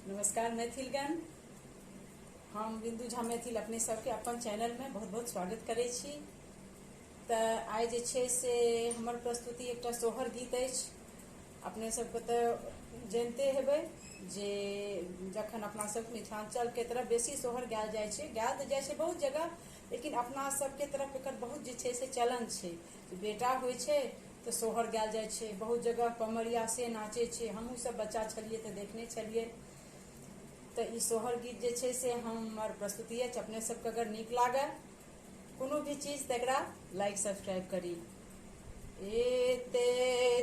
नमस्कार मैथिलगण, हम बिंदु झा मैथिल अपने सबके अपन चैनलमे बहुत बहुत स्वागत करै छी। तऽ आइ जे छै से हमर प्रस्तुति एकटा सोहर गीत अछि। अपने सबके तऽ जनिते हेबै जे जखन अपना सब मिथिलाञ्चलके तरफ बेसी सोहर गायल जाइ छै, गायल तऽ जाइ छै बहुत जगह, लेकिन अपना सबके तरफ एकर बहुत जे छै से चलन छै। बेटा होइ छै तऽ सोहर गायल जाइ छै, बहुत जगह पमरिया से नाचै छै। हमहूँ सब बच्चा छलियै तऽ देखने छलियै। तऽ ई सोहर गीत जे छै से हमर प्रस्तुति अछि। अपने सबके अगर नीक लागय कोनो भी चीज तऽ एकरा लाइक सब्सक्राइब करी। एते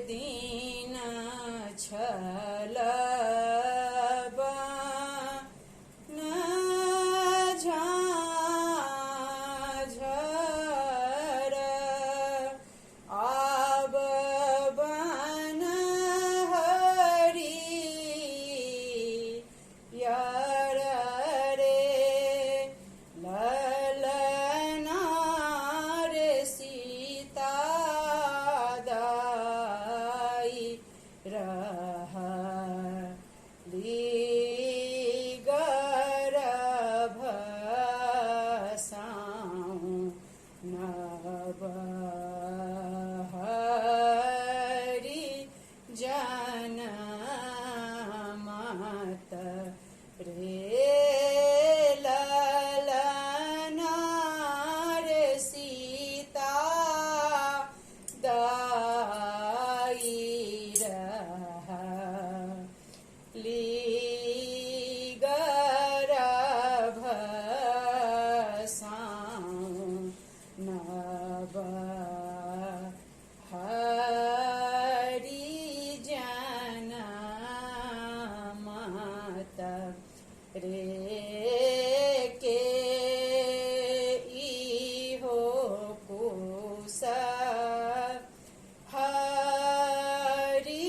दिन छल झाँझर, आब बन हरि यर रे, ललना रे सीता दाई रहली गर्भ साउँ नव हरि जनमत रे, ललना रे सीता दाई रहली गर्भ साउँ नव हरि जनमत रे, के इहो कुश हरि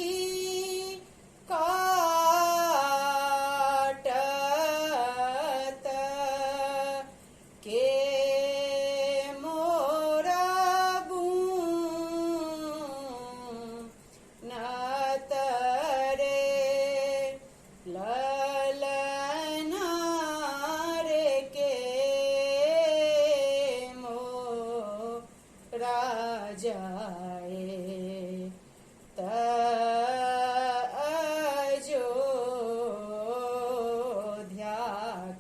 काटत, के मोरा बुनत रे, ललना रे के मोरा जाए त अयोध्या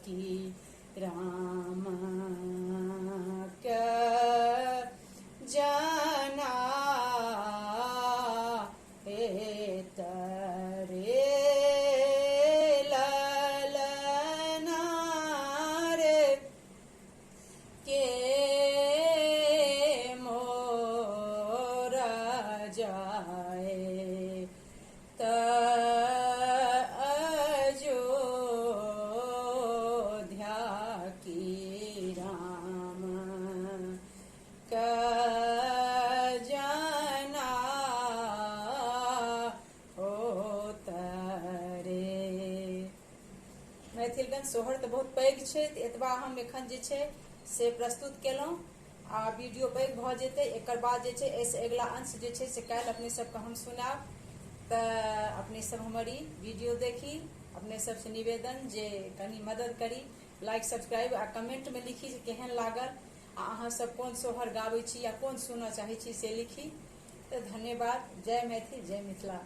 की राम के जना रे, ललना रे के मोरा जाए त अयोध्या की राम के जना होत रे। मैथिलगण, सोहर तऽ बहुत पैघ छै, तऽ एतबा हम एखन जे छै से प्रस्तुत केलहुँ आ वीडियो पैघ भऽ जेतै। एकर बाद जे छै एहिसँ अगिला अंश जे छै से काल्हि अपने सबके हम सुनायब। तऽ अपने सब हमर ई वीडियो देखी। अपने सबसँ निवेदन जे कनि मदद करी, लाइक सब्सक्राइब आ कमेंटमे लिखी जे केहन लागल आ अहाँ सब कोन सोहर गाबै छी या कोन सुनऽ चाहै छी से लिखी। तऽ धन्यवाद। जय मैथिल, जय मिथिला।